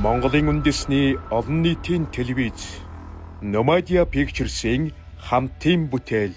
Монголын үндэсний олон нийтийн телевиз Nomadia Pictures-ийн хамтын бүтээл.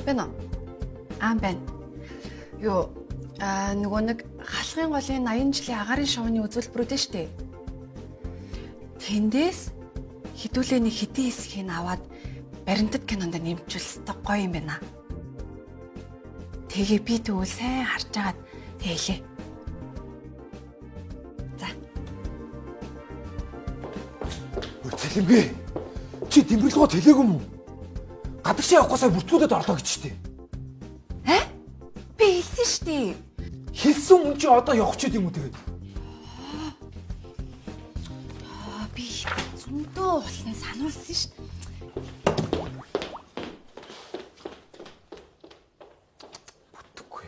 Байна уу? Аа байна. Юу нөгөө нэг халахын голын 80 жилийн агаарын шоуны үзүүлбэрүүд нь штэ. Тэндээс хідүүлээ нэг хэдийн хэсгийг аваад баримтат кинонд нэмжүүлсэн гоё юм байна. Тэгээ би тэгвэл сайн харж агаад тэгэлээ. За. Цэлэмгээ. Чи дэмбэрлэгөө тэлээгүй юм уу? Гадагшаа явахгүй сая бүртгүүлээд орлоо гэж штэ. Аа? Би хэлсэн штэ. Хэлсэн хүн чи одоо явах ч юм уу тэгээд. Аа би зөндөө болсон сануулсан штэ. Бүтэхгүй.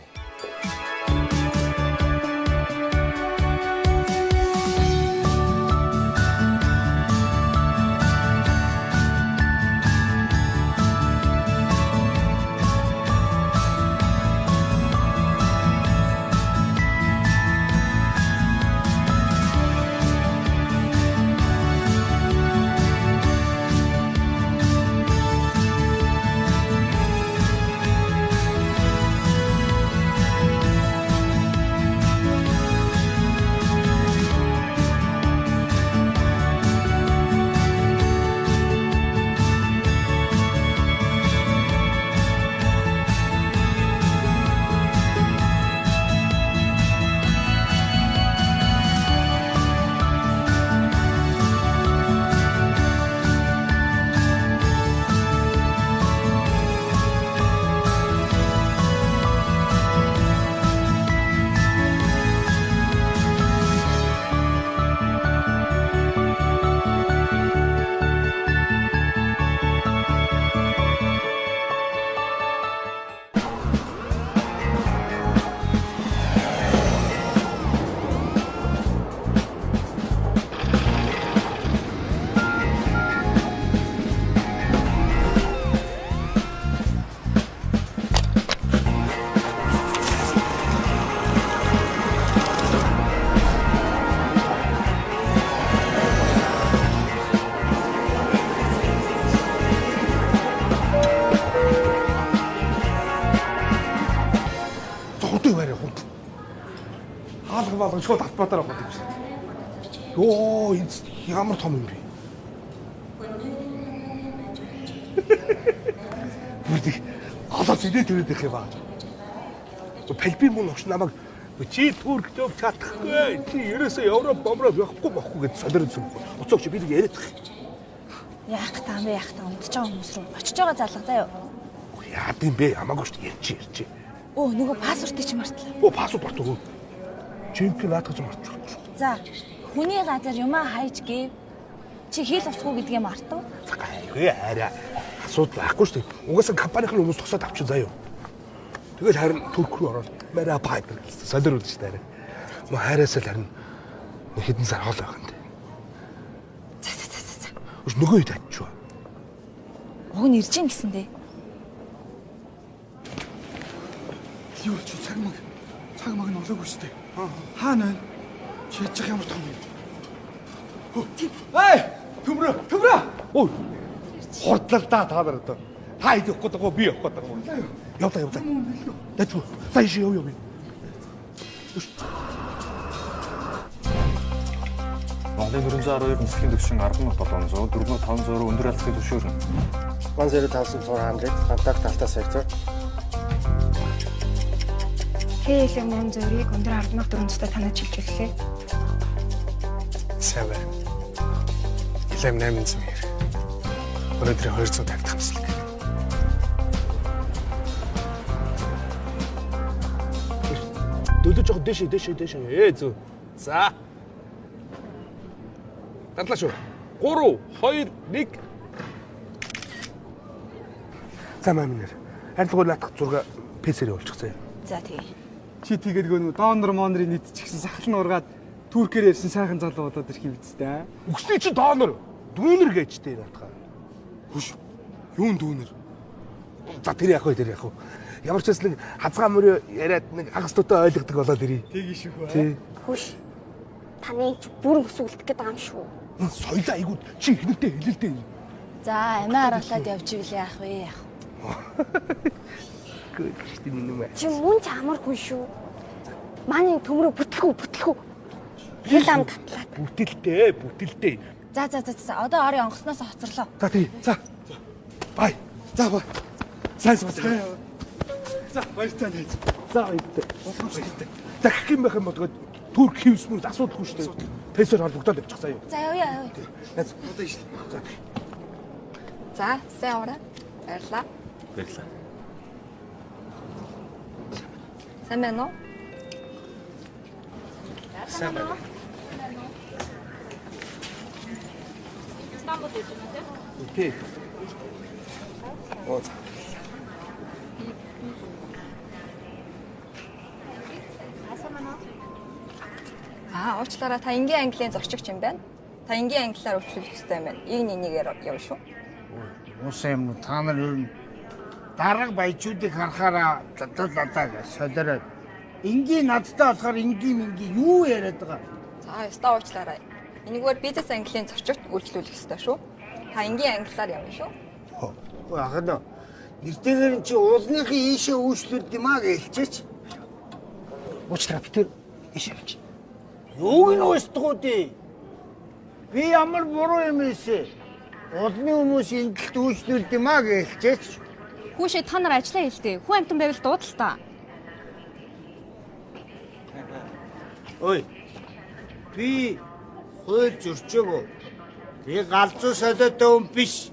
Хаалга шууд автоматар авах юм шиг. Йоо, энэ ямар том юм бэ? Бүр их голоос идэ төрөд их юм аа. Палби мөн огш намайг чи Турк дөв чадахгүй. Чи ерөөсөө Европ бомроо явахгүй бохгүй гэж солиорсон юм. Уцаагч би нэг яриад их. Яах та юм бэ? Яах та унтж байгаа хүмүүс рүү очиж байгаа залга заяа. Яа гэм бэ? Хамаагүй шүү дээ. Ярьчих. Өө нөгөө пассвортыг чи мартлаа. Өө пассворт мартав. Чимпи наадах гэж мартчихгүй шүү. За, хүний газар юмаа хайж гэв. Чи хэл усгүй гэдгээ мартав. Гайгүй арай асуудал байхгүй шүү дээ. Угаасаа компанийн хүмүүс тусаад авчин заяа. Тэгэл харин Турк руу ороод мара пайпер гэсэн солиорол шүү дээ. Мө хайраасаа л харин нэг хэдэн сар хоол байх юм дээ. За за за за. Өш нөгөө хэд ачив. Уг нь ирж юм гэсэн дээ. Юу чи цаг маг нь олоогүй шүү дээ. Хаана байна? Чи яж ямар том юм? Эй, төмрөө, төмрөө. Ой. Хурдлаа та нар одоо. Та хэд явах гэдэг би явах гэдэг юм. Явлаа. Дажгүй. За ийш яв яв. Монголын 412 нислэгийн түвшин 10700 4500 өндөр алдахыг зөвшөөрнө. 10400 contact Alta sector. KLM 402-ийг өндөр 10400-тай танад чиглүүллээ. Сайн байна. KLM 802. Өнөөдрийн 250 дахь нислэг. Дөлөж явах дэшээ дэшээ дэшээ. Ээ зөв. За. Дарлаа шүү. 3 2 1. За маминэр. Арилгуу наадах зураг PC-ээр явуулчих заяа. За тий. Чи тэгээд гөө донор монорын нийт ч гэсэн сахал нь ургаад туркээр ярьсан сайхан залуу болоод ирэх юм биз дээ. Үгсний чи донор, дүүнер гэжтэй наадах. Хүш. Юун дүүнер? За тэр яах вэ тэр яах вэ? Ямар ч байсан нэг хазгаа мөрөө яриад нэг хагас дутаа ойлгодог болоод ирье. Тэгий шүүх Тий. Хүш. Таны чи бүрэн өсөглөх гээд байгаа юм шүү. Соёлоо айгуу чи ихнэртэй хэлэлтэй. За амиа аргалаад явж ивэл яах вэ яах вэ? Гүр тийм юм аа. Чи мөн ч амар хүн шүү. Манай төмрөө бүтлэхүү бүтлэхүү. Хэл ам татлаа. Бүтэлтэй, бүтэлтэй. За за за за одоо орын онгоцноос хоцорлоо. За тий. За. Бай. За бай. Сайн сууцгаа. За баяртай найз. За баяртай. Баяртай. За гэх юм байх юм бол тэгээд турк хевс мөр асуудалгүй шүү дээ. Пэсээр холбогдоод явчих заяа. За явъя явъя. Найз. Одоо иш. За. За, сайн яваарай. Баярлалаа. Баярлалаа. Сайн байна уу? Сайн байна. Стамбул гэж байна тий. Тий. Оо. Аа, уучлаарай. Та энгийн английн зорчигч юм байна. Та энгийн англиар үйлчлүүлэх ёстой юм байна. Ийг нэгээр явна шүү. Уусан юм уу? Та нар ер нь дарга баячуудыг харахаараа дадаа дадаа гэж солиороод энгийн надтай болохоор энгийн мингийн юу яриад байгаа. За, ёстой уучлаарай. Энэгээр бизнес английн зорчигч үйлчлүүлэх ёстой шүү. Та энгийн англиар явна шүү. Ой ах нь нэртэйгээр нь чи уулныхын ийшээ үйлчлүүлд юм аа гэлчээч. Уучлаарай би тэр ийш явчих. Юуг нь уустгуу дээ. Би ямар буруу юм ийсэ. Уулны хүмүүс эндэлт үйлчлүүлд юм аа гэлчээч. Хүүшээ та нар ажиллаа хийлтэй. Хүн амтан байвал дуудал та. Ой. Би хууль зөрчөөгөө. Би галзуу солиотой хүн биш.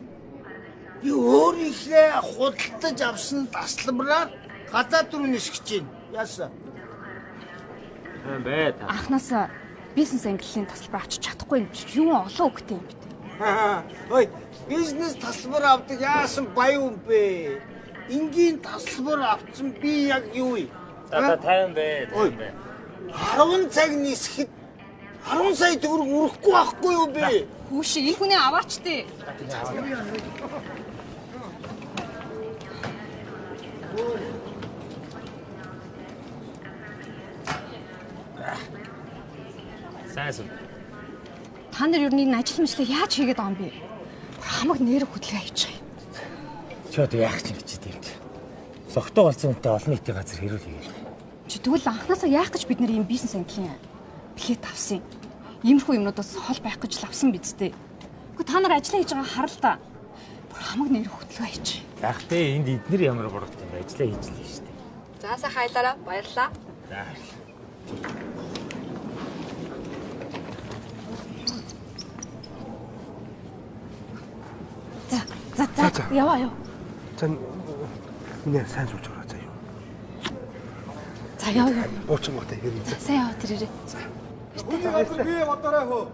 Би өөрийнхөө худалдаж авсан тасалбараар гадаад руу нисгэж байна. Яасан? Сайн бай та. Анханасаа бизнес ангиллын тасалбар авчиж чадахгүй юм чи юу олон хөвгтэй юм бэ? Ой, бизнес тасалбар авдаг яасан баян хүн бэ? Энгийн тасалбар авсан би яг юу вэ? За та тайван бай. Ой. 10 цаг нисэхэд 10 сая төгрөг өрөхгүй байхгүй юу би? Хүүшээ энэ хүнээ аваач тий. Сайн суу. Та нар ер нь энэ ажил мэтлээ яаж хийгээд байгаа юм бэ? Бүр хамаг нэрэг хөдөлгөөн хийчих юм. Чи одоо яах чинь гэж тийм. Согтуу болсон хүнтэй олон нийтийн газар хэрүүл хийгээл. Чи тэгвэл анханасаа яах гэж бид нар ийм бизнес ангилын билет авсан юм? Иймэрхүү юмнуудаас хол байх гэж л авсан биз дээ. Гэхдээ та нар ажиллаа хийж байгаа харал та. Бүр хамаг нэрэг хөдөлгөөн хийчих. Заах те энд эднэр ямар буруутай юм бэ? Ажиллаа хийж л шүү дээ. За, сайхан аялаарай. Баярлалаа. За. За, за, за. Яваа, яв. За миний сайн сууж байгаа заяа. За, яв, яв. Уучин гоотой хэрэг. За, сайн яваа тэрээрээ. Хүний газар би бодорой хөө.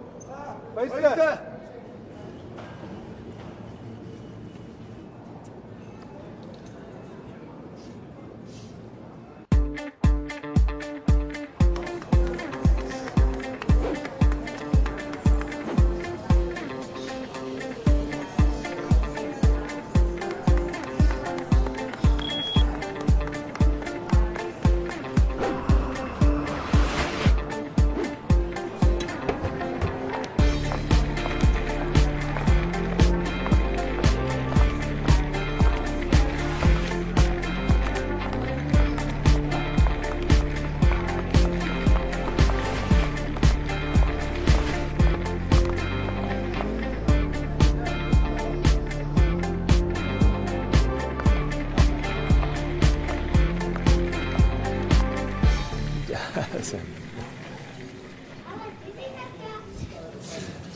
Баярлалаа.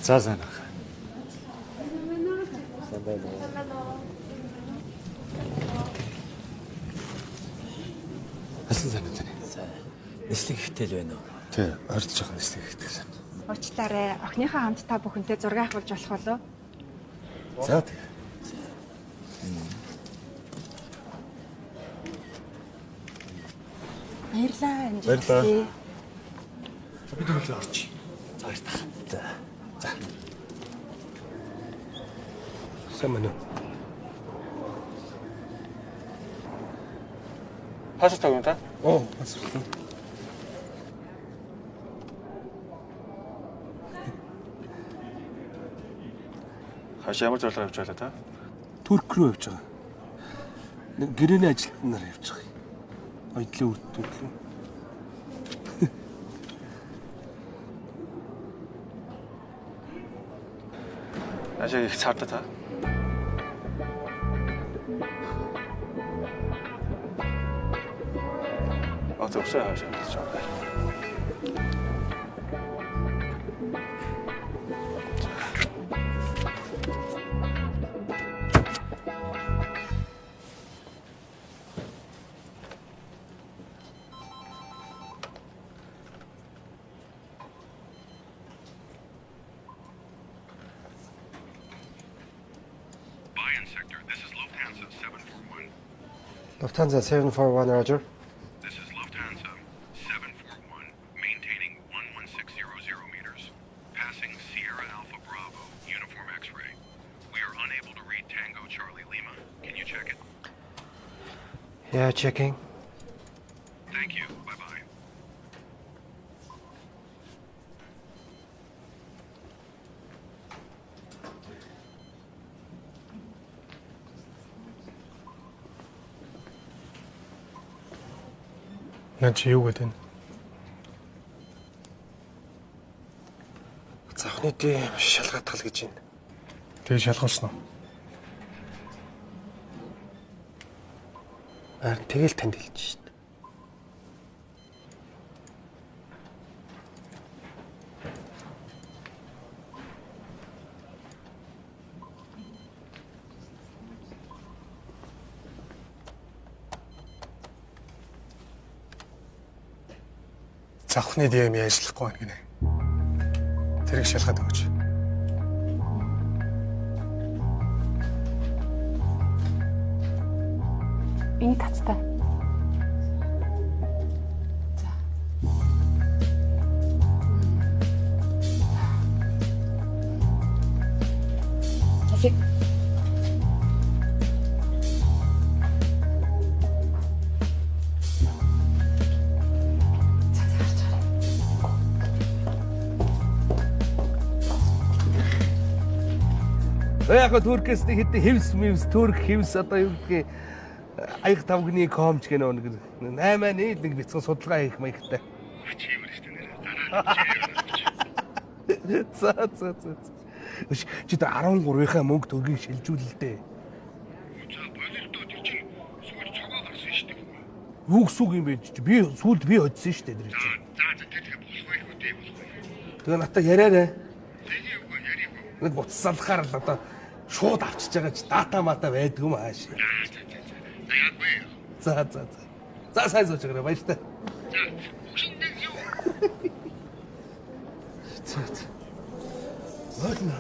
За сайн ах. Сайн байна уу? Алсан сайн уу таны? Сайн. Нислэг ихтэй л байна уу? Тий, ойртож байгаа нислэг ихтэй сайн. Уучлаарай. Охиныхоо хамт та бүхэнтэй зураг авахулж болох болов уу? За тэг. Баярлалаа. Амжилт. Баярлалаа. Бид өглөө орчих. За баярлалаа. За. За. Сайн байна уу? Паспорт өгнө та? Оо, паспорт. Хаш ямар зорилгоор явж байлаа та? Турк руу явж байгаа. Нэг гэрээний ажилтнаар явж байгаа. Оёдлын үр дүн. Ажиг их цаардаа та. А зөвсөө хаашаа гэж байгаа. Sector, this is Lufthansa 741. Lufthansa 741, Roger. This is Lufthansa 741, maintaining 11600 meters, passing Sierra Alpha Bravo, Uniform X-ray. We are unable to read Tango Charlie Lima. Can you check it? Yeah, checking. Thank you. Bye-bye. Наа чи юу гэдэг вэ? Завхны тийм шалгаадах л гэж байна. Тэгээ шалгуулсан уу? Харин тэгэл танд хэлж шít. Завхны DM ажиллахгүй байна гинэ. Тэрийг шалгаад өгөөч. Энэ тацтай. За. Окей. Яг го Туркээс нэг хэдэн хевс мевс Турк хевс одоо юу гэдгийг аяг тавгны комч гэнэ нэг 8 нийл нэг бяцхан судалгаа хийх маягтай. За за за. Чи тэр 13-ийнхаа мөнгө төгрөгийг шилжүүлэл дээ. За болилдоо тэр чинь сүүлд цогоо гарсан шүү дээ. Юу гэсэн үг юм бэ чи? Би сүүлд би хоцсон шүү дээ тэр чинь. За за тэр тэгээ болох байлгүй дээ болох байх. Тэгээ надад яриарай. Нэг буцас салахаар л одоо шууд авчиж байгаа чи дата мата байдаг юм ааш. За яг вэ. За за за. За сайн сууж байгаарай баяртай. За өгшин нэг юу. За за. Ойлно.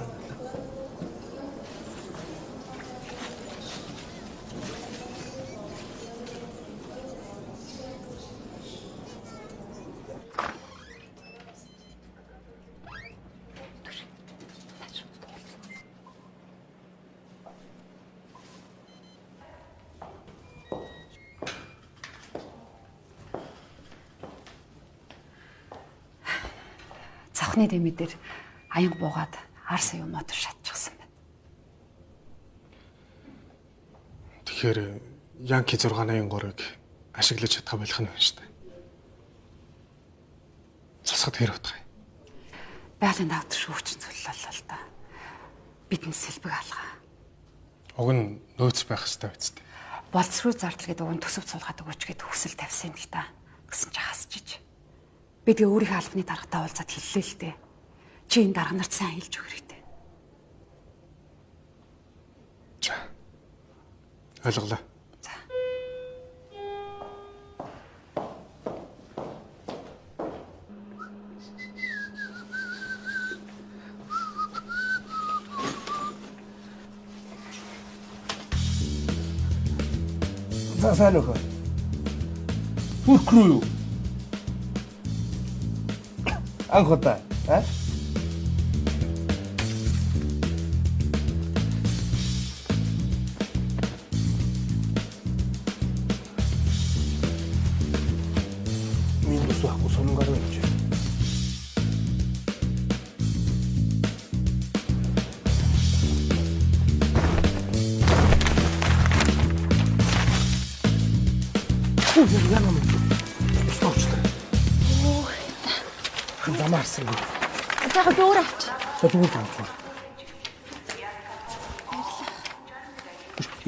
Завхны дэмий дээр аян буугаад ар сая мотор шатчихсан байна. Тэгэхээр Янки 683-ыг ашиглаж чадхаа болох нь байна шүү дээ. Засахад хэр утга юм? Байгалийн даатгал шүүгчин цөллөлөө л да. Бидний сэлбэг алгаа. Уг нь нөөц байх хэрэгтэй биз дээ. Болцруу зардал гэдэг уг нь төсөв суулгаад өгөөч гэд хүсэл тавьсан юм л та. Гэсэн чи хасчиж. Би тэгээ өөрийнхөө албаны даргатай уулзаад хэллээ л дээ. Чи энэ дарга нарт сайн хэлж өгөх хэрэгтэй. За. Ойлголоо. За. За сайн уу. Турк руу юу? Анх удаа, а? Минус байхгүй сонингаар юм чи. Яа юм. Стоочлаа. Оо, за. Хан замаар харсангүй. За яг би өөр авч. За зүгээр зам.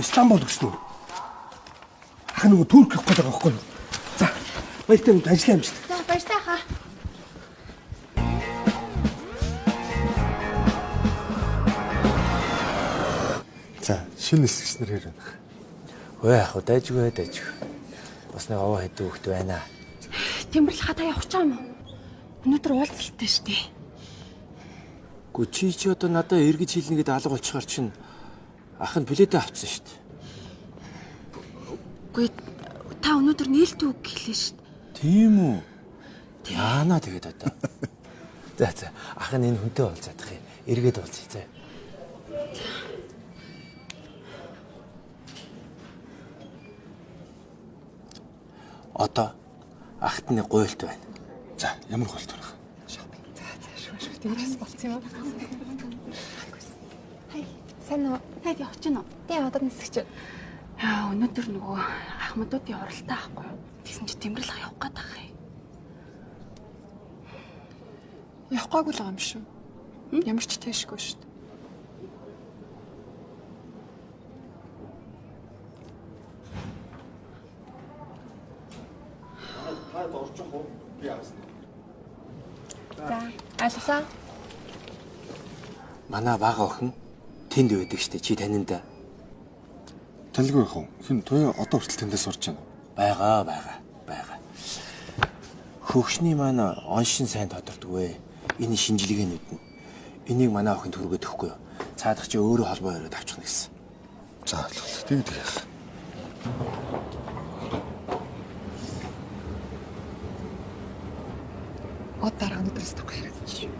Истанбул гэсэн үү? Ах нөгөө Турк явах гэдэг байгаа байхгүй юу? За, баяртай юм ажлын амжилт. За, баяртай хаа. За, шинэ нисгч нар хэр байна? Өө яах вэ? Дайжгүй дайжгүй. Бас нэг овоо хэдэн хүүхэд байна. Тэмбэрлэх хата явах ч юм уу? Өнөөдөр уулзалттай шүү дээ. Гү чи одоо надаа эргэж хилнэ гэдээ алга болчихоор чинь ах нь билетээ авчихсан шүү дээ. Үгүй та өнөөдөр нээлттэй үг гэлээ шүү дээ. Тийм үү? Яана тэгээд одоо. За за ах нь энэ хүнтэй уулзаадах юм. Эргээд уулзъя заа. Одоо ахт нэг гуйлт байна. За, ямар гуйлт вэ? Шопинг. За за шүү шүү. Тэгээс болцсон юм уу? Хай, сайн уу? Таад явах чинь үү? Тий, одоо нисгэж. Яа, өнөөдөр нөгөө ахмадуудын уралдаа ахгүй юу? Тэгсэн чи Тэмбэрлэх явах гээд ах юм. Явах гаагүй л байгаа юм шүү. Ямар ч тийшгүй шүү дээ. Та дорчих уу? Би аасна. За, айлглаа. Манай бага охин тэнд байдаг штэ. Чи танин да. Танилгүй яах вэ? Хин туяа одоо хүртэл тэндээс сурч байна. Байгаа. Хөгшний маань оншин сайн тодордгүй. Энэ шинжилгээнүүд нь. Энийг манай охин төргөд өгөхгүй юу? Цаадах чи өөрөө холбоо өрөөд авчихна гэсэн. За, ойлголоо. Тэгдэг яах. Од дараа өнөөдрөөс тоқ харагдчих.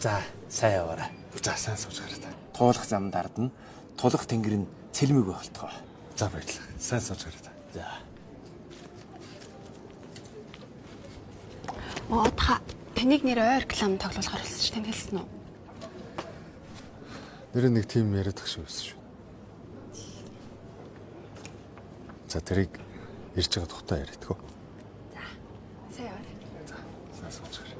За, сайн яваарай. За, сайн сууж гараа та. Туулах зам дардна. Тулах тэнгэр нь цэлмэг болтгоо. За, баярлалаа. Сайн сууж гараа та. За. Од ха, таныг нэр ой реклам тоглуулахар болсон чи танд хэлсэн үү? Нэр нэг тим яриад тах шиг байсан шүү. За, тэрийг ирж байгаа тухтай яриадгүй. За, сайн яваарай. За, сайн сууж гараа.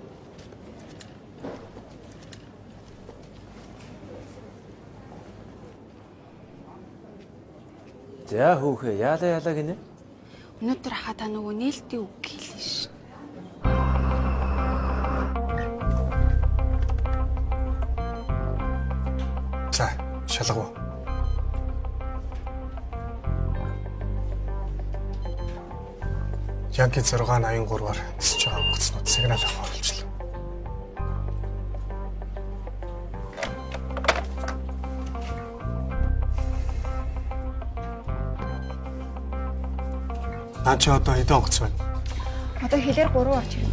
За хүүхээ, яалаа гинэ? Өнөөдөр хаа та нөгөө нээлттэй үг гэлээ шүү. За, шалгав. Янки 683-аар нисэж байгаа онгоцнууд сигнал авах болчихлоо. Наа чи одоо хэдэн онгоц байна? Одоо хэлээр 3 орж ирнэ.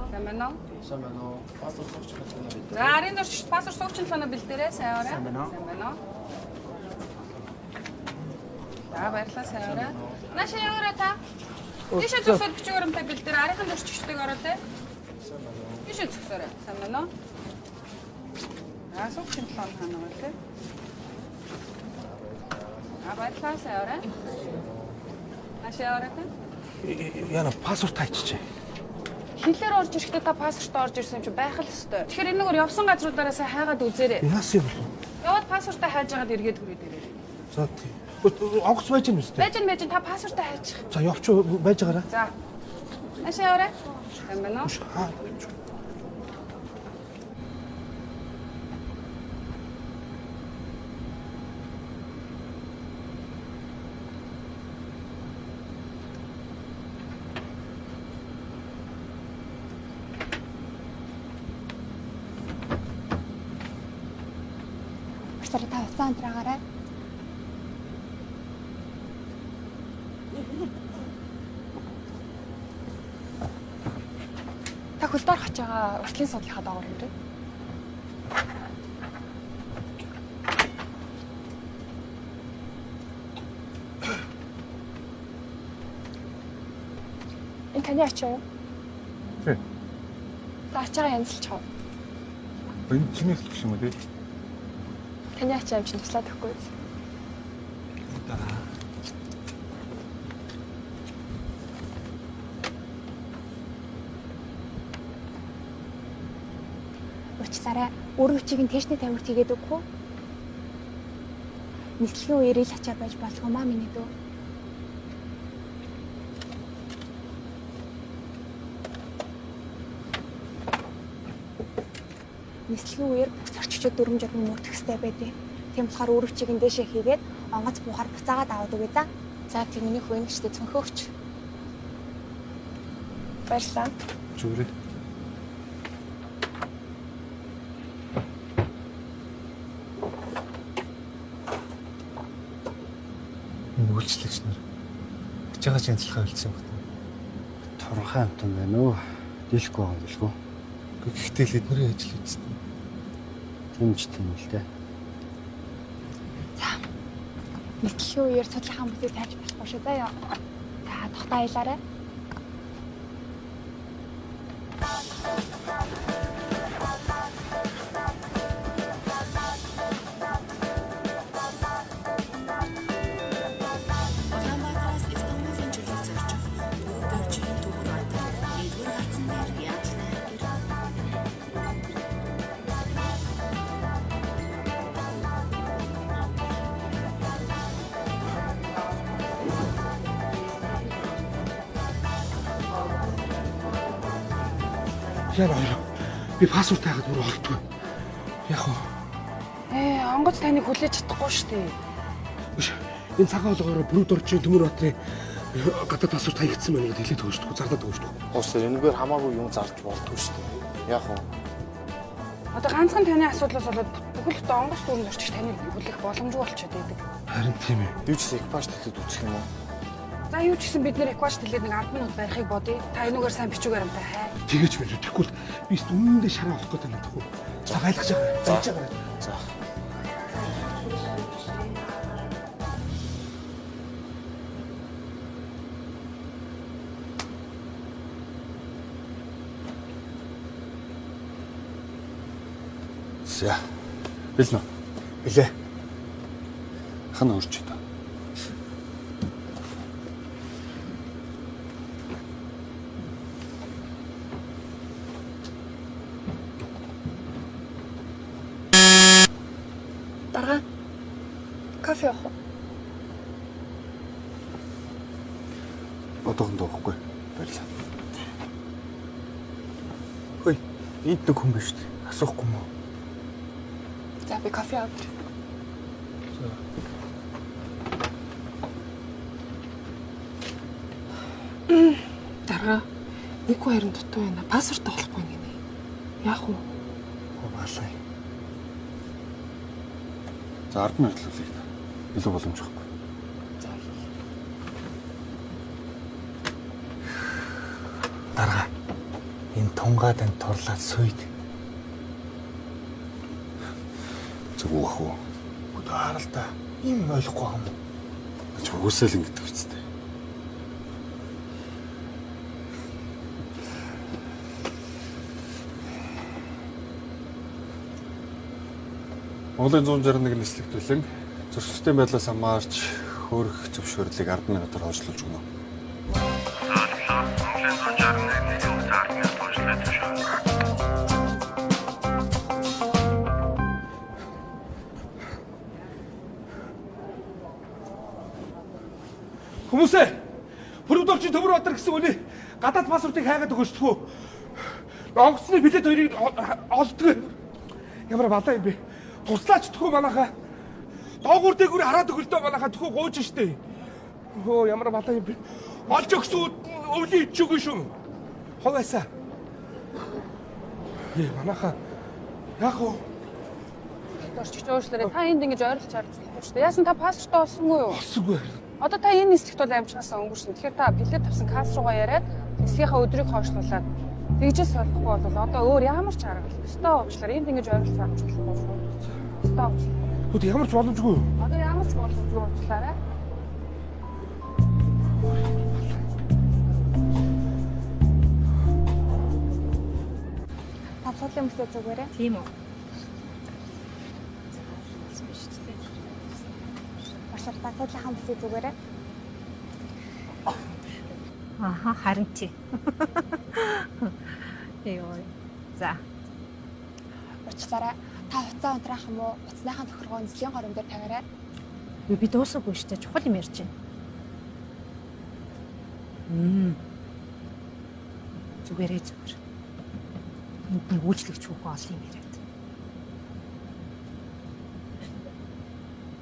Сайн байна уу? Сайн байна уу? Паспорт суугч талаа бэлдээрэй. За, арын дурч паспорт суугч талаа бэлдээрэй. Сайн яваарай. Сайн байна уу? Сайн байна уу? За, баярлалаа, сайн яваарай. Наашаа яваарай та. Тийшээ зөксөд бичиг баримтаа бэлдээрэй. Арийнхын дурчигчдыг ороо те. Тийшээ зөксөөрэй. Сайн байна уу? За, суугч талаа хаана вэ те? За, баярлалаа, сайн яваарай. Наашаа яваарай та. Яна паспорт хайчжээ. Хилээр орж ирэхдээ та паспортоо орж ирсэн юм чи байх л ёстой. Тэгэхээр энэгээр явсан газруудаараа сайн хайгаад үзээрэй. Яасан юм бэ? Яваад паспортоо хайж агаад эргээд хүрээд ирээрэй. За тий. Онгоц байж юм үстэй. Байж гэн байж гэн та паспортоо хайчих. За явч байж байгаараа. За. Ашаа яваарай. Сайн байна уу? Аа. Уучлаарай та уцаа унтраагаарай. Та хөл доорх ачаагаа уртлын суудлынхаа доогоор ирээ. Энэ таны ачаа юу? Тий. Та ачаагаа янзалж хав. Энэ чиний хэлэх юм уу тий? Таны ачаа юм чинь туслаад өгөхгүй биз? Уучлаарай. Өргөчийг нь тэшний тамирт хийгээд өгөх үү? Нислэгийн үеэр ил ачаа байж болгүй маа миний дүү. Нислэгийн үеэр бүх зорчигчид дүрм журмыг мөрдөх ёстой байдیں۔ Тийм болохоор өрөвчийг нь дээшээ хийгээд онгоц буухаар буцаагаад аваад өгье за. За тийм миний хүү ингэжтэй цөнхөөгч. Баярлалаа. Зүгээрээ. Энэ үйлчлэгч нар ачаагаа янзлахаа үлдсэн юм байна. Турхай амтан байна уу? Дийлэхгүй байгаа юм билгүй. Гэхдээ л эднэрийн ажил үзсэн. Тийм ч тийм л дээ. За. Нислэгийн үеэр судлахаа хүмүүсийг тайж болохгүй шүү заяа. За тогтоо аялаарай. Улаанбаатараас Истанбулын чиглэл зорчих Дөржийн Төмөр Баатар нэгдүгээр гарцсан дээр яадлаа гэр. Яа хоёр. Би паспорт хайгаад бүр олдгүй. Яг уу. Онгоц таныг хүлээж чадахгүй шүү дээ. Биш. Энэ цагаан олгоор бүрүүд орчин Төмөр Баатрын гадаад паспорт хаягдсан байна гэдээ хэлээд өгч шүү. Зарлаад өгч шүү. Уучлаарай энэгээр хамаагүй юм зарж болдгоо шүү дээ. Яг уу. Одоо ганцхан таны асуудлаас болоод бүхэл бүтэн онгоц дүүрэн зорчигч таныг хүлээх боломжгүй болчиход байдаг. Харин тийм ээ. Дүүжс экипаж төлөөд үзэх юм уу? За юу ч гэсэн бид нэр экипаж төлөөд нэг 10 минут барихыг бодъё. Та энүүгээр сайн бичүүгээр амтай хай. Тэгэж байна. Тэгэхгүй бол би үнэндээ шараа олох гэдэг юм тэгэхгүй. За байлгаж байгаа. Зайлж байгаа. За. За. Бэлнэ. Билээ. Хан өрч одоо. Дарга. Кофе уух уу? Одоохондоо уухгүй. Баярлалаа. Хөөе, энд нэг хүн биш үү? Асуухгүй юм уу? За би кофе аваад ирье. Дарга нэг хүн харин дутуу байна. Паспорт олохгүй гинэ. Яах вэ? Балай. За 10 минут л үлээ. Илүү боломж байхгүй. Дарга. Энэ тунгаа танд турлаад сүйд. Зүг үгүй үү? Одоо харал та. Ийм ойлгохгүй байгаа юм уу? Чи угсаал ингэдэг үстэй. Монголын 161 нислэг төлөн зөрчилтэй байдлаас хамаарч хөөрөх зөвшөөрлийг 10 минутаар хойшлуулж өгнө. Монголын 161 нислэг 10 минутаар Хүмүүсээ Пүрэв доржийн Төмөрбаатар гэсэн үний гадаад паспортыг хайгаад өгөөч тхүү. Онгоцны билет хоёрыг олдгоо. Ямар балаа юм бэ? Туслаач тхүү манайхаа. Доогуур дээгүүр хараад өгөлдөө манайхаа тхүү гууж штэ. Хөө ямар балаа юм бэ? Олж өгсөн өвлийн ичээгүй шүү. Ховаасаа. Ээ манайхаа яах вэ? Дорчигч уушлаарай. Та энд ингэж ойролж харж шүү дээ. Яасан та паспортоо олсонгүй юу? Олсонгүй. Одоо та энэ нислэгт бол амжихаасаа өнгөрсөн. Тэгэхээр та билет авсан касс руугаа яриад нислэгийнхаа өдрийг хойшлуулад тэгжээс солихгүй бол одоо өөр ямар ч арга л. Өстөө уучлаарай. Энд ингэж ойролж харж болохгүй шүү. Өстөө уучлаарай. Хөт ямар ч боломжгүй юу? Одоо ямар ч боломжгүй уучлаарай. Та суудлын бүсээ зүгээрээ. Тийм үү. Уучлаарай, та суудлынхаа бүсээ зүгээрээ. Аха, харин чи. Йоо. За. Уучлаарай. Та хуцаа унтраах юм уу? Утасныхаа тохиргоо нислэгийн горим дээр тавиарай. Юу би дуусаагүй шүү дээ. Чухал юм ярьж байна. Зүгээрээ зүгээр. Энд нэг үйлчлэгч хүүхэн олон юм яриад.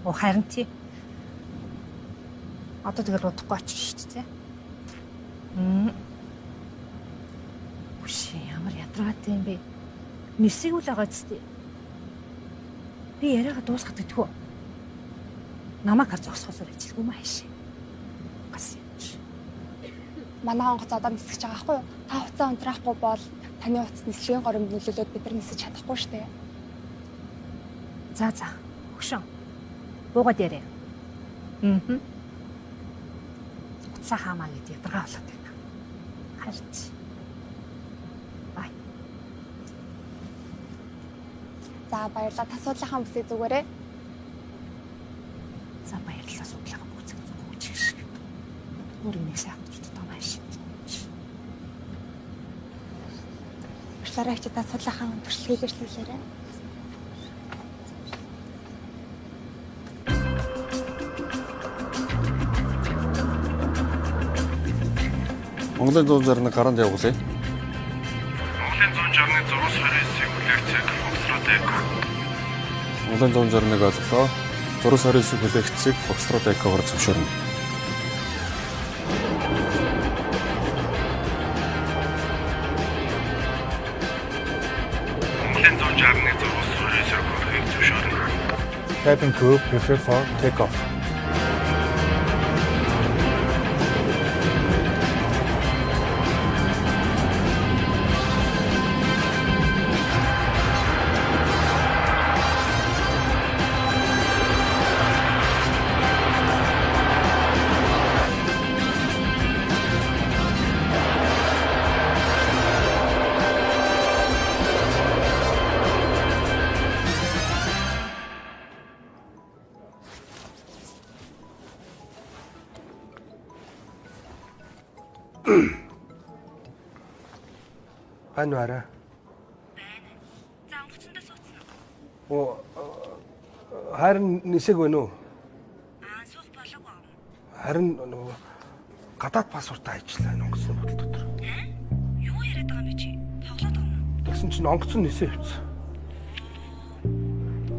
Оо харин тий. Одоо тэгэл удахгүй очиж шүү дээ. Үш ямар ядаргаатай юм бэ? Нисээг үл байгаа зү. Би яриагаа дуусгаад гэдгүү. Намайг хар зогсохосоор ажилгүй маа хайш. Гас юм чи. Манай онгоц одоо нисгэж байгаа байхгүй юу? Та хуцаа унтраахгүй бол таны утас нислэгийн горимд нөлөөлөөд бид нар нисэж чадахгүй шүү дээ. За за. Өгшөн. Буугаад яриа. Утсаа хаамаа гэд ядаргаа болоод байна. Харж. Бай. За баярлалаа. Та суудлынхаа бүсээ зүгээрээ. За баярлалаа суудлынхаа бүсээ зүгүүч шиг. Өөр юм сайхан зүттэй маш. Уучлаарай чи та суудлынхаа туршлагыг ирслүүлээрэй. Монголын 161 гаранд явуулъя. Монголын 161 629-ийн хүлээгцэг Foxtrot Echo. Монголын 161 ойлголоо. 629 хүлээгцэг Foxtrot Echo-гоор зөвшөөрнө. Монголын 161 629-оор хүлэхийг зөвшөөрнө. Cabin crew prepare for take off. Байна уу арай? Байна. За онгоцондоо сууцсан уу? Оо харин нисэг байна уу? Аа суух болоогүй юм. Харин нөгөө гадаад паспортаа ажиллаа энэ онгоцны бодол дотор. Юу яриад байгаа юм бэ чи? Тоглоод байгаа юм уу? Тэгсэн чинь онгоцон нисээ явцсан.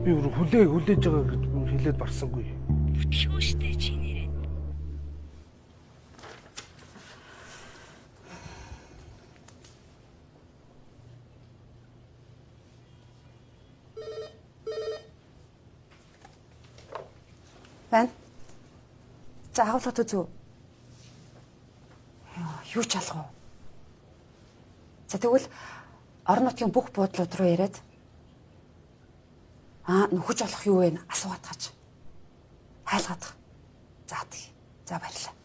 Би бүр хүлээж байгаа гэж хэлээд барсангүй. Бүтлгүй штэ чи нэрээ. Байна. За агуулгад үзв. Юу ч алга уу? За тэгвэл орон нутгийн бүх буудлууд руу яриад нөхөж олох юу вэ? Асуугаад гаж. Хайлгаад. За тэг. За баярлалаа.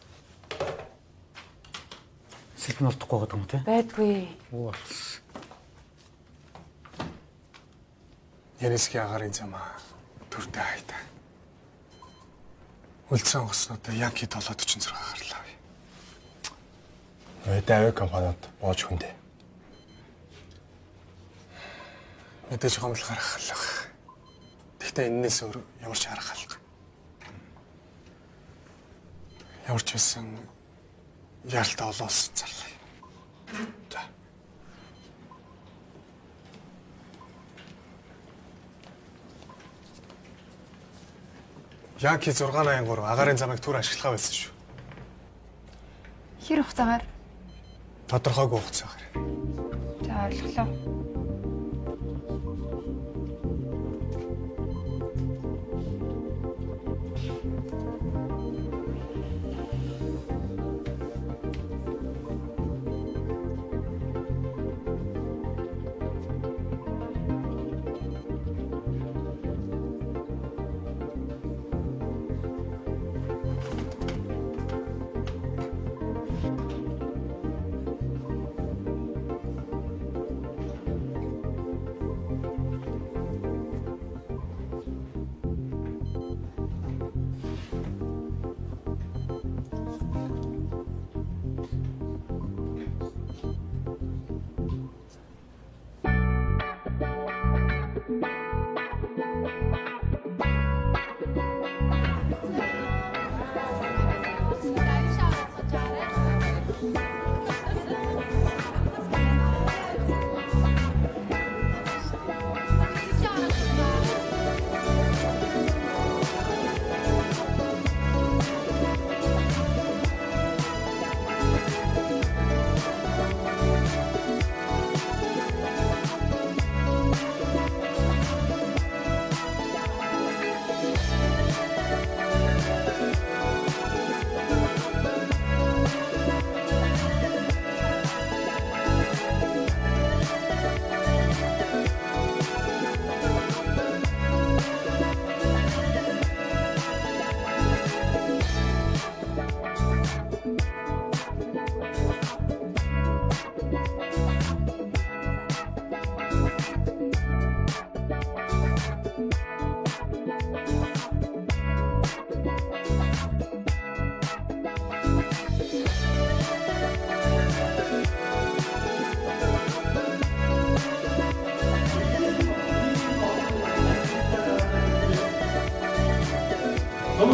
Сэлбэн олдохгүй байгаа юм те? Байдгүй. Оо алдсан. Янисгийн агарын замаа төрдөө хайта. Үлдсэн онгоцнуудаа Янки 746 гарлаа. Өөдөө авиа компаниуд боож хүндэ. Мэдээж гомдол гаргах л байх. Гэхдээ энэнээс өөр ямар ч арга алга. Ямар ч байсан яаралтай олон улсад зарлаа. За. Янки 683 агаарын замыг түр ашиглахаа байсан шүү. Хэр хугацаагаар? Тодорхойгүй хугацаагаар. За ойлголоо.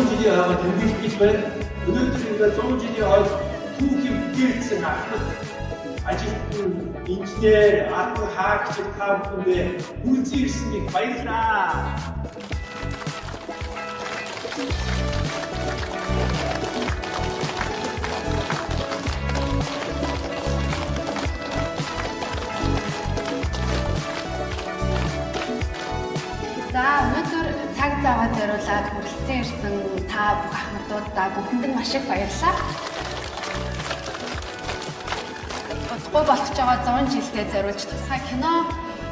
Жилийн ойгоо тэмдэглэх гэж байна. Өнөөдөр ингээд 100 жилийн ойг түүхийн бүтээлсэн ахмад ажилтан, инженер, албан хаагч та бүхэндээ хүрэлцэн ирсэн их баярлалаа. За өнөөдөр цаг заваа зориулаад хүрэлцэн ирсэн та бүх ахмадуудаа бүхэнд нь маш их баярлалаа. Удахгүй болох ч байгаа 100 жилдээ зориулж тусгай кино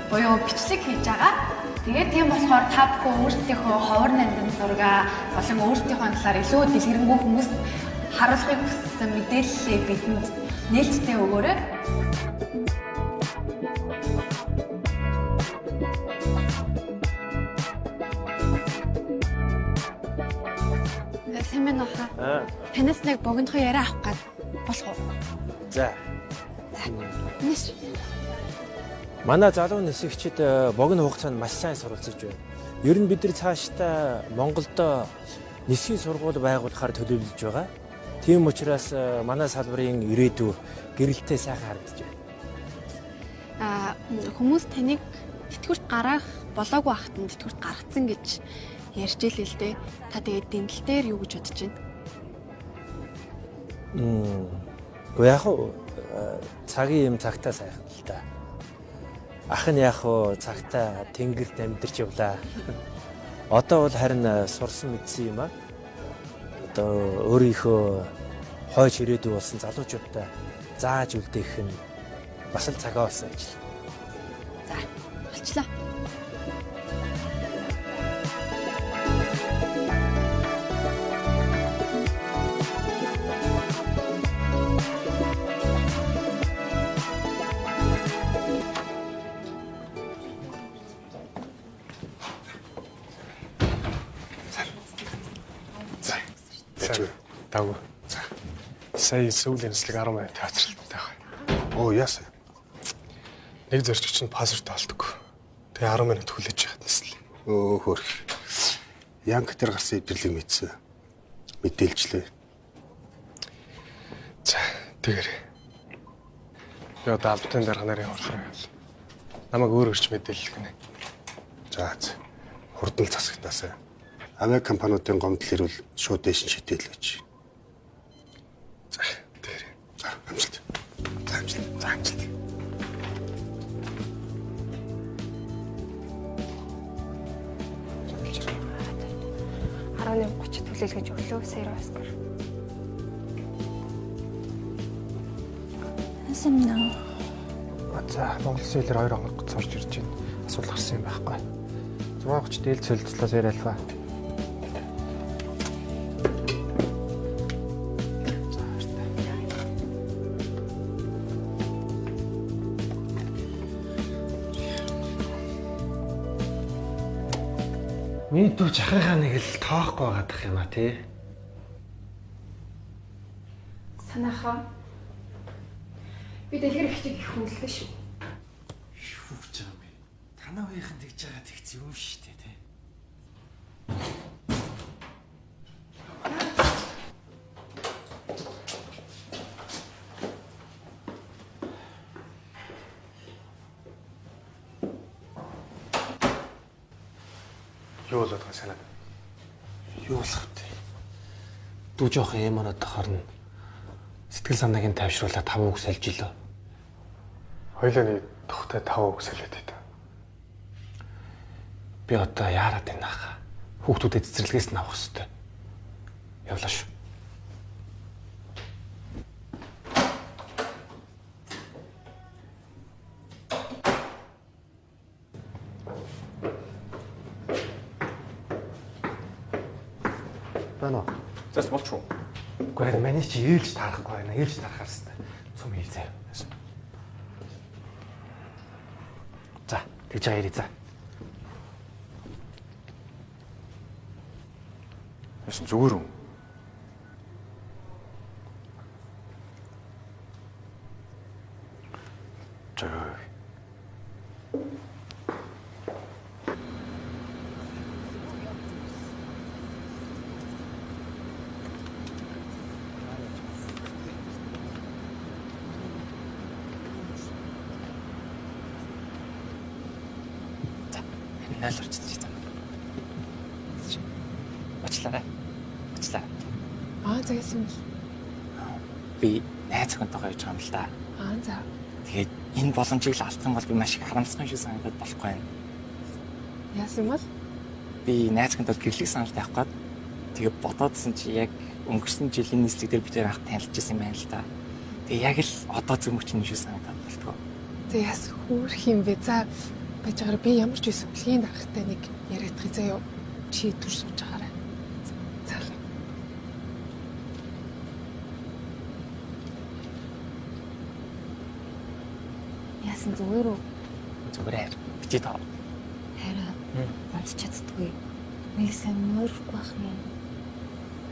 буюу бичлэг хийж байгаа. Тэгээд тийм болохоор та бүхэн өөрсдийнхөө ховор нандин зургаа болон өөрсдийнхөө талаар илүү дэлгэрэнгүй хүмүүст харуулахыг хүссэн мэдээллээ бидэнд нээлттэй өгөөрэй. Сайн байна уу хаа? Танаас нэг богинохоо яриа авах гээд болох уу? За. За. Нэш. Манай залуу нисгчид богино хугацаанд маш сайн суралцж байна. Ер нь бид нар цаашдаа Монголд нисхийн сургууль байгуулахаар төлөвлөж байгаа. Тийм учраас манай салбарын ирээдүй гэрэлтэй сайхан харагдаж байна. Хүмүүс таныг тэтгэврт гаргах болоогүй ахад нь тэтгэврт гаргацсан гэж ярьж илээ л дээ. Та тэгээд энэ тал дээр юу гэж бодож байна? Гэхдээ яг цагийн юм цагтаа сайхан л та. Ах нь яг цагтаа тэнгэрт амьдарч явлаа. Одоо бол харин сурсан мэдсэн юм аа. Одоо өөрийнхөө хойч ирээдүй болсон залуучуудаа зааж үлдээх нь бас л цагаа болсон ажил. За, болчлоо. Давгүй. За. Сая сүүлийн нислэг 10 минут театралтай байгаа. Оо яасан? Нэг зорчигч нь паспорт олдоггүй. Тэгээ 10 минут хүлээж яхад нислээ. Өө хөрх. Янк дээр гарсан эвдэрлийг мэдсэн. Мэдээлжлээ. Тэгэрэй. Би одоо албатын дарга нарын хурлаар явлаа. Намайг өөр өрч мэдээлэл гинэ. За за. Хурдан засагтаасай. Авиа компаниудын гомдол ирвэл шууд дээш нь шийдэл гэж. За тэгэрэй. За амжилт. За амжилт. За амжилт. Араа 1:30 хүлээлгэж өглөө Сэр Оскар. Яасан нөө? За, Монгол улсын хэлээр 2 онгоц орж ирж байна. Асуудал гарсан юм байхгүй. 6:30 дээл солилцлоо Сэр Альфа. Миний дүү жахынхаа нэг л тоохгүй байгаадах юм а тий. Санааха. Би дэлгэр ихчиг их хүндлээ шүү. Юу гэж байгаа юм бэ? Танаа үеийнхэн тэгж байгаа тэгц юм шүү дээ тий. Юу болоод байгаа санаа? Юу болох вэ? Дүү жоох юм оноод тохорно. Сэтгэл санааг нь тайвшруулаад 5 үг сольж илөө. Хоёлаа нэг тухтай 5 үг солиод байта. Би одоо яарад байна хаа. Хүүхдүүдэд цэцэрлэгээс нь авах ёстой. Явлаа шүү. Байна уу? Зас болчих уу? Үгүй ээ, миний чи ээлж таарахгүй байна. Ээлж таарахаар хэвээр. Сум хий заяа. За, тэгж байгаа ирээ за. Яасан зүгээр үү? За. За, энэ 0 орчиж зам. Уучлаарай. Уучлаарай. Аа за яасан бэл. Би найз охинтойгоо явж байгаа юм л да. Аа за. Тэгээд энэ боломжийг л алдсан бол би маш их харамсах юм шиг санагдаад болохгүй байна. Яасан бол? Би найз охинтойгоо гэрлэх санал тавих гээд тэгээд бодоодсэн чи яг өнгөрсөн жилийн нийслэг дээр бид анх танилцж байсан юм байна л да. Тэгээ яг л одоо зүмгч юм шиг санагдаад болтгоо. За яасан хөөрх юм бэ? За байж байгаараа би ямар ч байсан бүлгийн даргатай нэг яриадах заяа. Чи түр сууж байгаарай. За. Яасан зүгээр үү? Зүгээр бити тоо. Хараа. Унтж чаддгүй. Нэг сайн мөрөхгүй байх юм.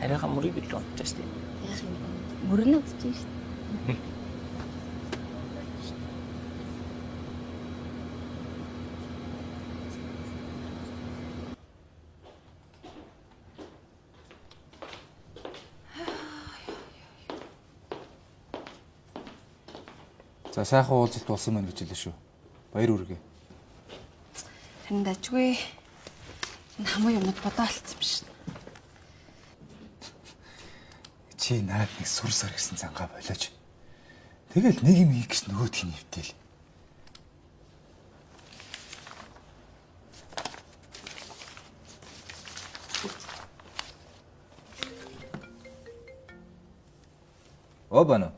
Хараагаа мөрийг л унтж штэ. Яах юм бэ? Мөрнө үзэж штэ. За сайхан уулзалт болсон байна гэж хэлээ шүү. Баяр хүргэе. Харин дажгүй. Энэ хамуу юмнууд бодоо алдсан юм шин. Чи наад нэг сүр сар гэсэн зангаа болооч. Тэгэл нэг юм хийх гэж нөгөөх нь нэвтэл. О бано.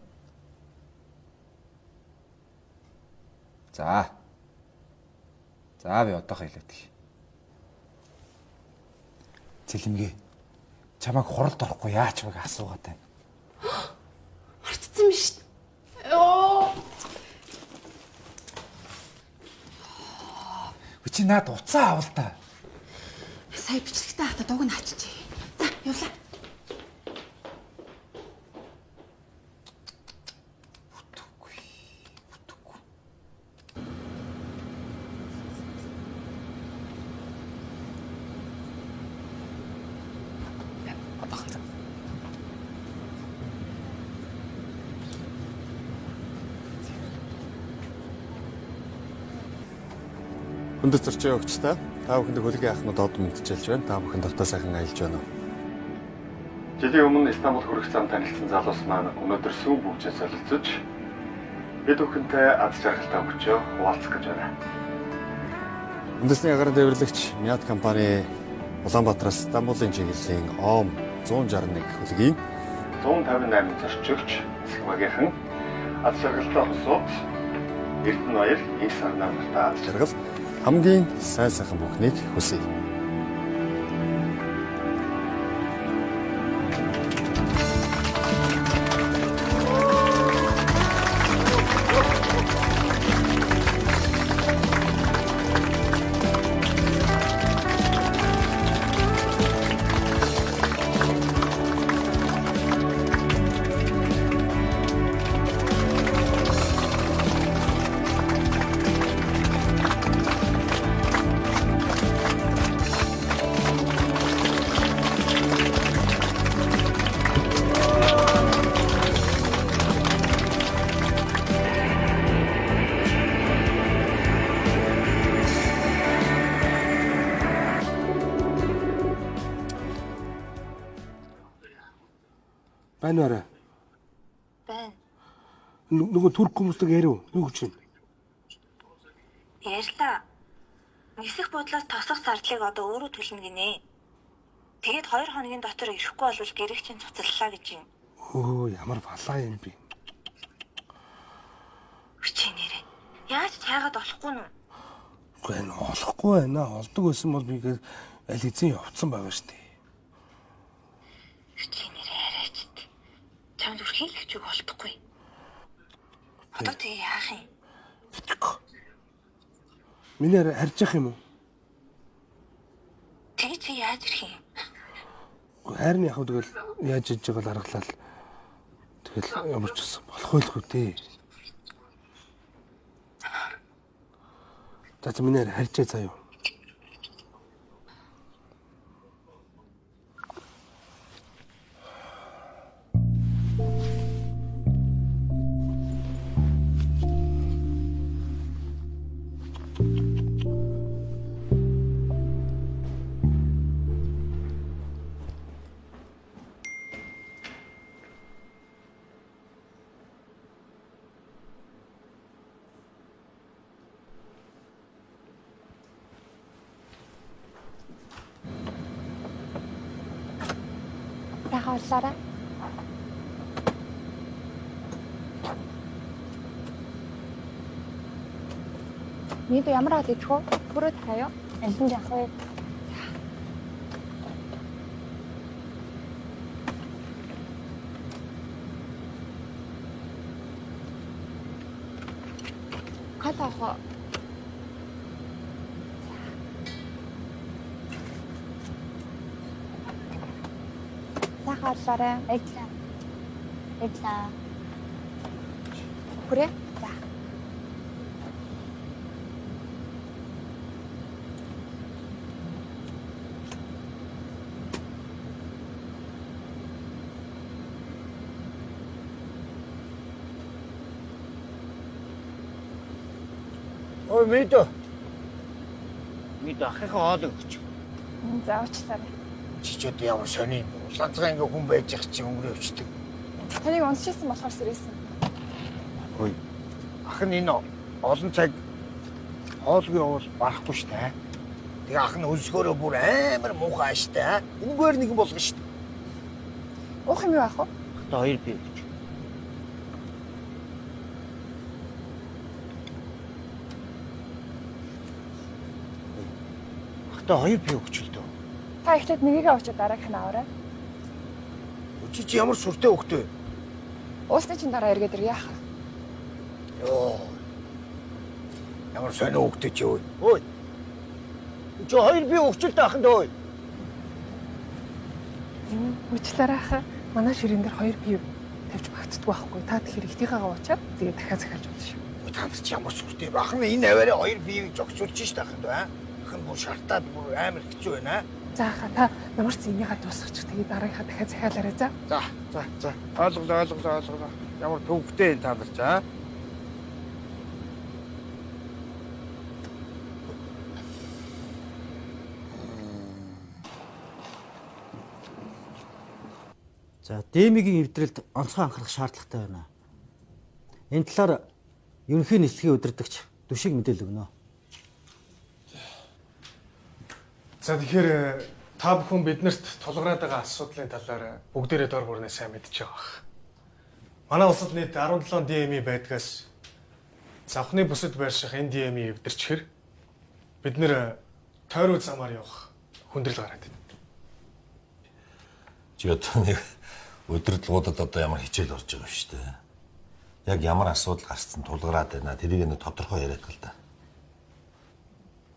За. За би одоохоо хэлээдэх. Цэлмгээ. Чамайг хуралд орохгүй яач вэ гэж асуугаад байна. Мартцсан биш. Йоо. Чи наад уцаа авал та. Сая бичлэгтэй хата дууг нь хачжээ. За, явлаа. Одоохон. Хүндэт зорчин явагчдаа та бүхэнд хөлгийн ахмад од мэдчилж байна. Та бүхэн тавтаа сайхан аялж байна уу? Жилийн өмнө Истанбул хүрэх зам танилцсан залуус маань өнөөдөр сүүн бүгжээ солилцож бид бүхэнтэй аз жаргалтай өчөө хуваалцах гэж байна. Үндэсний агаарын дээвэрлэгч Миат компани Улаанбаатараас Истанбулын чиглэлийн ОМ 161 хөлгийн 158 зорчигч нисэх багийнхан аз жаргалтай хосууд Эрдэнэ баяр их сарнаа нартай аз жаргал хамгийн сайн сайхан бүхнийг хүсье. Байна уу арай? Байна. Нөгөө турк хүмүүстэй яриу. Юу гэж байна? Ярьлаа. Нисэх бодлоос тосох зардлыг одоо өөрөө төлнө гинэ. Тэгээд 2 хоногийн дотор ирэхгүй бол гэрэг чинь цуцаллаа гэж юм. Өө ямар балаа юм бэ? Чи нэрээ. Яаж цайгаад олохгүй нү? Үгүй энэ олохгүй байна. Олдог байсан бол би аль хэзээ явцсан байгаа шүү дээ. Чи нэрээ арайч. Чамд өрхийн л хөвчөг олдохгүй. Одоо тэгээ яах юм? Миний арай харж явах юм уу? Тэгээ чи яаж ирэх юм? Үгүй харин яг тэгэл яаж иж байгаа л аргалал. Тэгэл ямар ч гэсэн болох байлгүй дээ. За миний арай харжээ заяа. Сайхан уулаарай. Нийт ямар хоол идэх вэ? Пүрээ таяа. Аль нь явах вэ? Кол авах уу? Сайхан уулаарай. Баярлалаа. Баярлалаа. Пүрээ. За. Ой мэдөө. Мэдөө ахынхаа хоол өгч. За уучлаарай. Чи ч одоо ямар сони юм бэ? Улаанцгаа ингээ хүн байж ах чи өнгөрөө өвчтөг. Таныг унсчихсан болохоор сэрээсэн. Ой. Ах нь энэ олон цаг хоолгүй уул барахгүй шүү дээ. Тэгээ ах нь өлсгөөрөө бүр амар муухай ааштай. Энэгээр нэгэн болгоно шүү дээ. Уух юм юу аах вэ? Ахтай хоёр бие өгч. Ахтай хоёр бие өгч л дөө. Та эхлээд нэгийг авчиад дараагийнх нь аваарай. Чи чи ямар сүртэй хөхтэй. Уусны чинь дараа эргээд ир яах вэ? Йоо. Ямар сонио хөхтэй чи өө. Ой. Чи хоёр бие өгч л дөө аханд өө. Уучлаарай ахаа. Манай ширээн дээр хоёр пив тавьж багтдаггүй байхгүй. Та тэгэхээр ихтийхээгээ уучаад тэгээ дахиад захиалж болно шүү. Ой та нар чи ямар сүртэй бэ? Ах нь энэ аваараа хоёр биеийг зогсуулж шít аханд аа. Ах нь бүр шартаад бүр амар хэцүү байна. За ахаа та ямар ч энийгээ дуусгачих. Тэгээ дараагийнхаа дахиад захиалаарай за. За за за. Ойлголоо ойлголоо ойлголоо. Ямар төвөгтэй юм та нар ч аа. За, ДМ-ийн эвдрэлд онцгой анхаарах шаардлагатай байна. Энэ талаар ерөнхий нислэгийн удирдагч Дүшиг мэдээлэл өгнө. За, тэгэхээр та бүхэн биднэрт тулгараад байгаа асуудлын талаар бүгдээрээ дор бүрнээ сайн мэдж байгаа бах. Манай улсад нийт 17 ДМИ байдгаас завхны бүсэд байрших энэ ДМИ эвдэрчхэр бид нэр тойрог замаар явах хүндрэл гараад байна. Чи одоо нэг удирдлагуудад одоо ямар хичээл орж байгаа юм шүү дээ. Яг ямар асуудал гарсан тулгараад байна. Тэрийг нэг тодорхой яриад гал та.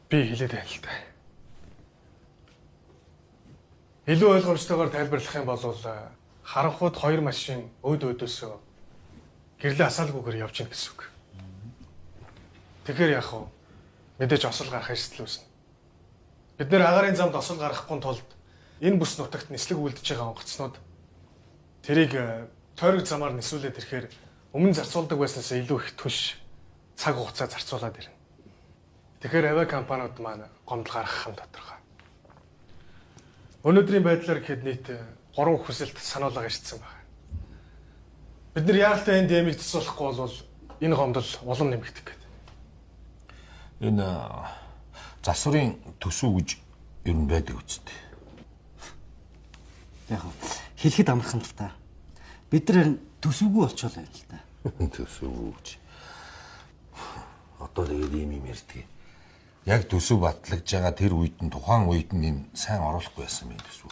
Би хэлээд байна л да. Илүү ойлгомжтойгоор тайлбарлах юм бол харанхууд хоёр машин өөд өөдөөсөө гэрлээ асаалгүйгээр явж гин гэсэн үг. Тэгэхээр яах вэ? Мэдээж осол гарах эрсдэл үүснэ. Бид нэр агаарын замд осол гаргахгүй тулд энэ бүс нутагт нислэг үлдэж байгаа онгоцнууд тэрийг тойрог замаар нисүүлээд ирэхээр өмнө зарцуулдаг байснаас илүү их түнш цаг хугацаа зарцуулаад ирнэ. Тэгэхээр авиа компаниуд маань гомдол гаргах нь тодорхой. Өнөөдрийн байдлаар гэхэд нийт 3 хүсэлт сануулга ирсэн байна. Бид нар яаралтай энэ дэмийг засуулахгүй бол энэ гомдол улам нэмэгдэх гэдэг. Энэ засварын төсөв гэж ер нь байдаг үсттэй. Яг хэлэхэд амархан л та. Бид нар төсөвгүй болчихлоо байна л та. Төсөвгүй гэж. Одоо тэгээд ийм юм ярьдаг. Яг төсөв батлагдж байгаа тэр үед нь тухайн үед нь юм сайн оруулахгүй байсан юм төсөв.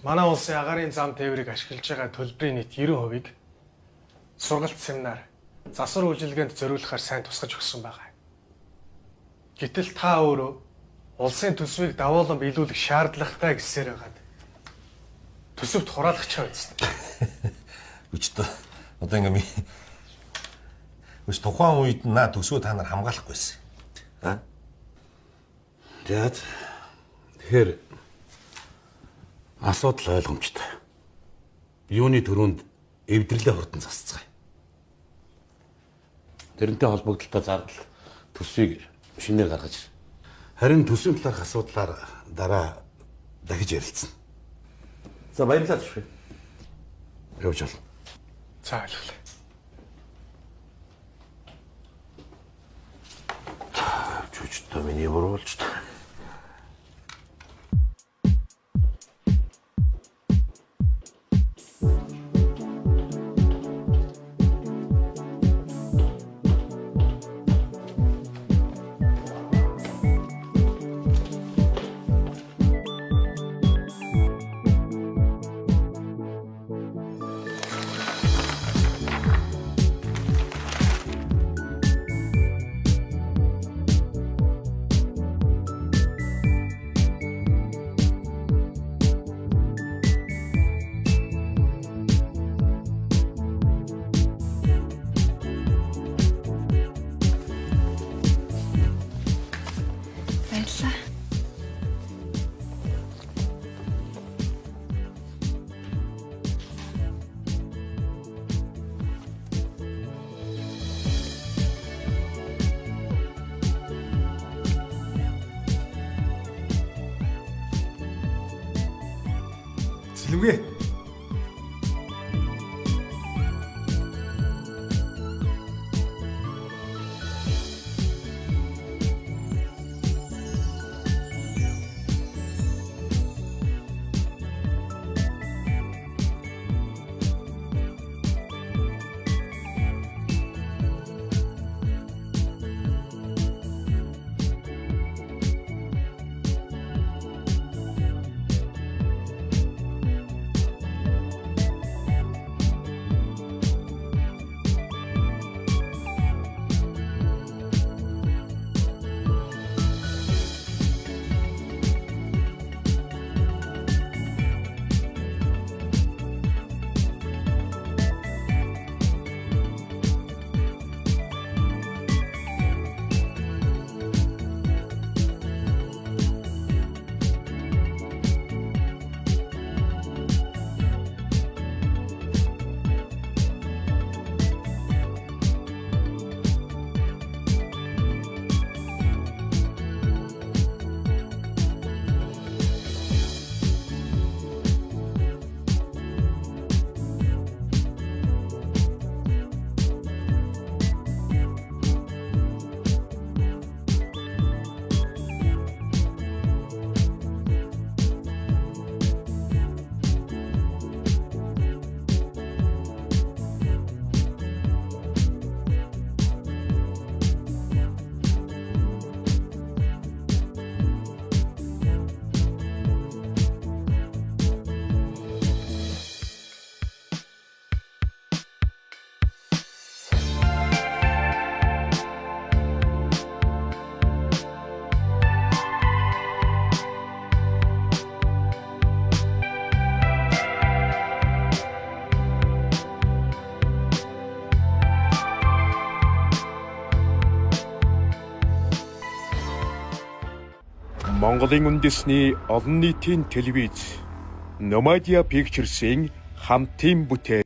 Манай улсын агаарын зам тээврийг ашиглаж байгаа төлбөрийн нийт 90%-ийг сургалт семинар, засвар үйлчилгээнд зориулахаар сайн тусгаж өгсөн байгаа. Гэтэл та өөрөө улсын төсвийг давуулан биелүүлэх шаардлагатай гэсээр байгаад төсөвт хураалгach байсан. Үгүй одоо ингээ Үгүй тухайн үед наа төсвөө та нар хамгаалахгүйсэн. Аа? За. Тэгэхээр асуудал ойлгомжтой. Юуны түрүүнд эвдэрлээ хурдан засцгаая. Тэрнтэй холбогдлолтой зардал төсвийг шинээр гаргаж харин төсвийн талаарх асуудлаар дараа дахиж ярилцсан. За баярлалаа түшгүй. Явж болно. За ойлголоо. Жүжигтэй миний буруулж та. Баярлалаа. Сэлэмгээ. Монголын үндэсний олон нийтийн телевиз Nomadia Pictures-ийн хамтын бүтээл.